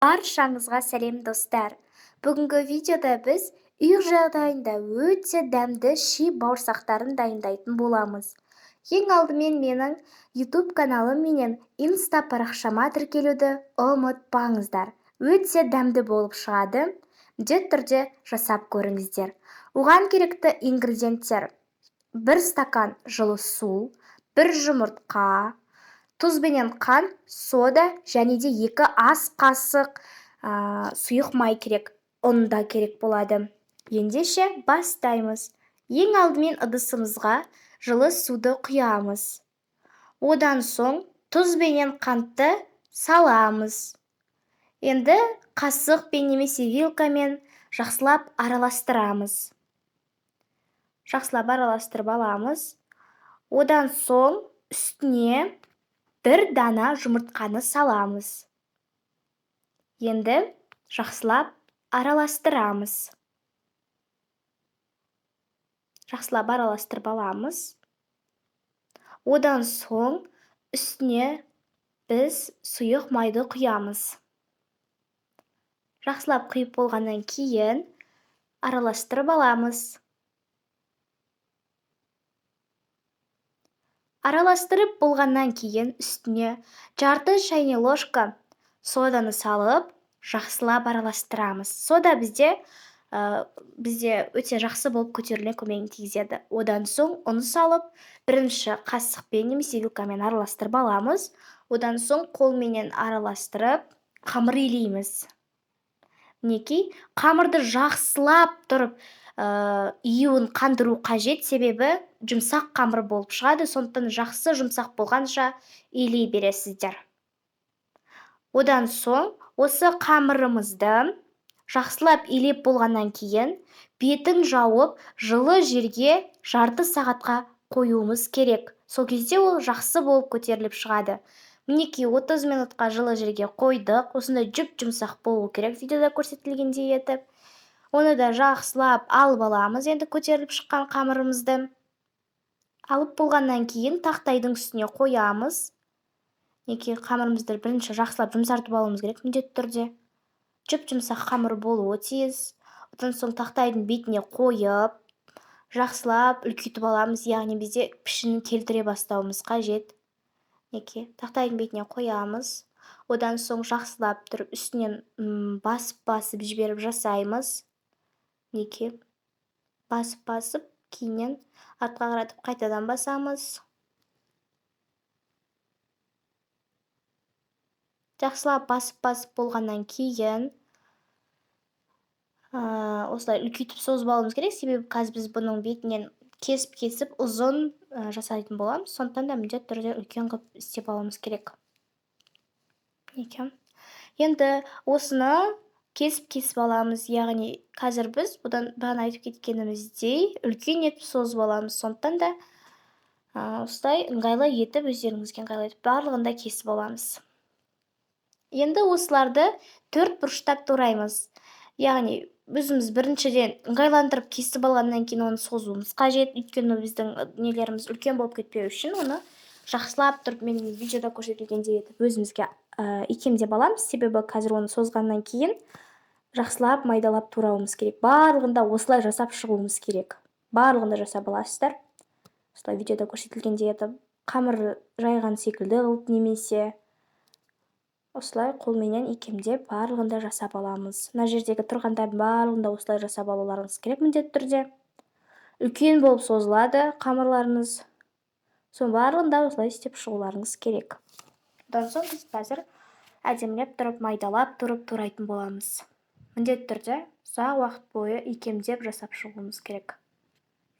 Баршаңызға сәлем, достар! Бүгінгі видеода біз үй жағдайында өте дәмді ши бауырсақтарын дайындайтын боламыз. Ең алдымен менің YouTube каналым менен Insta парақшама тіркелуді ұмытпаңыздар. Өте дәмді болып шығады. Міндетті түрде жасап көріңіздер. Оған керекті ингредиенттер: 1 стакан жылы су, 1 жұмыртқа, тұз бенен қант, сода және де 2 ас қасық сұйық май керек, ұн да керек болады. Ендеше бастаймыз. Ең алдымен ыдысымызға жылы суды құямыз. Одан соң тұз бенен қантты саламыз. Енді қасықпен немесе вилкамен жақсылап араластырамыз. Жақсылап араластырып аламыз. Одан соң үстіне 1 дана жұмыртқаны саламыз. Енді жақсылап араластырамыз. Жақсылап араластырып аламыз. Одан соң үстіне біз сұйық майды құямыз. Жақсылап құйып болғаннан кейін араластырып аламыз. Араластырып болғаннан кейін үстіне жарты чайный ложка соданы салып, жақсылап араластырамыз. Сода бізде өте жақсы болып көтеріле көмегін тигізеді. Одан соң ұн салып, бірінші қасықпен немесе вилкамен араластырып аламыз. Одан соң қолменен араластырып, қамыр илейміз. Мінекей, қамырды жақсылап тұрып, июін қандыру қажет, себебі жұмсақ қамыр болып шығады, сондықтан жақсы жұмсақ болғанша илей бересіздер. Одан соң осы қамырымызды жақсылап илеп болғаннан кейін бетін жауып, жылы жерге жарты сағатқа қоюымыз керек. Сол кезде ол жақсы болып көтеріліп шығады. Мінекей, 30 минутқа жылы жерге қойдық. Осындай жұп-жұмсақ болу керек, видеода көрсетілгендей етіп. Оны да жақсылап алып аламыз енді көтеріліп шыққан қамырымызды. Алып болғаннан кейін тақтайдың үстіне қоямыз. Мінекей, қамырымызды бірінші жақсылап жұмсартып алуымыз керек міндетті түрде. Жұп-жұмсақ қамыр болуы тиіс. Одан соң тақтайдың бетіне қойып, жақсылап үлкейтіп аламыз, яғни бізде пішінін келтіре бастауымыз қажет. Мінекей, тақтайдың бетіне қоямыз. Одан соң жақсылап тұрып үстінен басып-басып жіберіп жасаймыз. Мінекей, басып-басып, кейіннен артқа қаратып қайтадан басамыз. Жақсылап басып-басып болғаннан кейін, осылай үлкейтіп созып алуымыз керек, себебі қазір біз бұның бетінен кесіп-кесіп ұзын жасайтын боламыз. Сондықтан да міндетті түрде үлкен қылып істеп алуымыз керек. Мінекей. Енді осыны кесіп-кесіп аламыз, яғни қазір біз бұдан бағана айтып кеткеніміздей үлкен етіп созып аламыз. Сондықтан да, осылай ыңғайлы етіп, өздеріңізге ыңғайлы етіп барлығын да кесіп аламыз. Енді осыларды төрт бұрыштап тураймыз. Яғни өзіміз біріншіден ыңғайландырып кесіп алғаннан кейін оны созуымыз қажет, өйткені біздің нелеріміз үлкен болып кетпеу үшін оны жақсылап тұрып мен видеода көрсетілгендей етіп өзімізге икемдеп аламыз, себебі қазір оны созғаннан кейін жақсылап майдалап турауымыз керек. Барлығын да осылай жасап шығуымыз керек. Барлығын да жасап аласыздар. Осылай видеода көрсетілгендей етіп қамыр жайған секілді қылып немесе осылай қолменен икемдеп барлығын да жасап аламыз. Мына жердегі тұрғандардың барлығын да осылай жасап алуларыңыз керек міндетті түрде. Үлкен болып созылады қамырларыңыз. Соның барлығын да осылай істеп шығуларыңыз керек. Одан соң біз қазір әдемілеп тұрып майдалап тұрып турайтын боламыз. Міндетті түрде ұзақ уақыт бойы икемдеп жасап шығуымыз керек.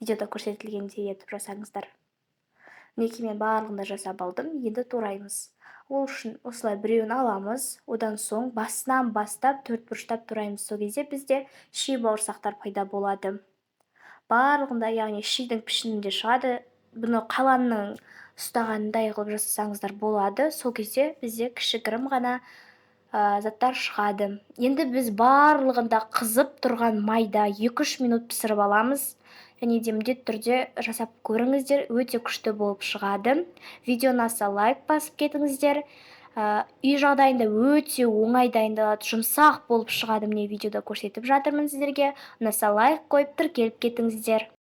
Видеода көрсетілгендей етіп жасаңыздар. Мінекей, мен барлығын да жасап алдым, енді тураймыз. Ол үшін осылай біреуін аламыз, одан соң басынан бастап төрт бұрыштап тураймыз. Сол кезде бізде ши бауырсақтар пайда болады. Барлығында, яғни шидің пішінінде шығады. Бұны қаланның ұстағанындай қылып жасасаңыздар болады. Сол кезде бізде кішігірім ғана заттар шығады. Енді біз барлығында қызып тұрған майда екі-үш минут пісіріп аламыз. Және де міндетті түрде жасап көріңіздер, өте күшті болып шығады. Видеоны аса лайк басып кетіңіздер. Үй жағдайында өте оңай дайындалады, жұмсақ болып шығады. Міне, видеода көрсетіп жатырмын сіздерге. Ұнаса, лайк қойып, тіркеліп кетіңіздер.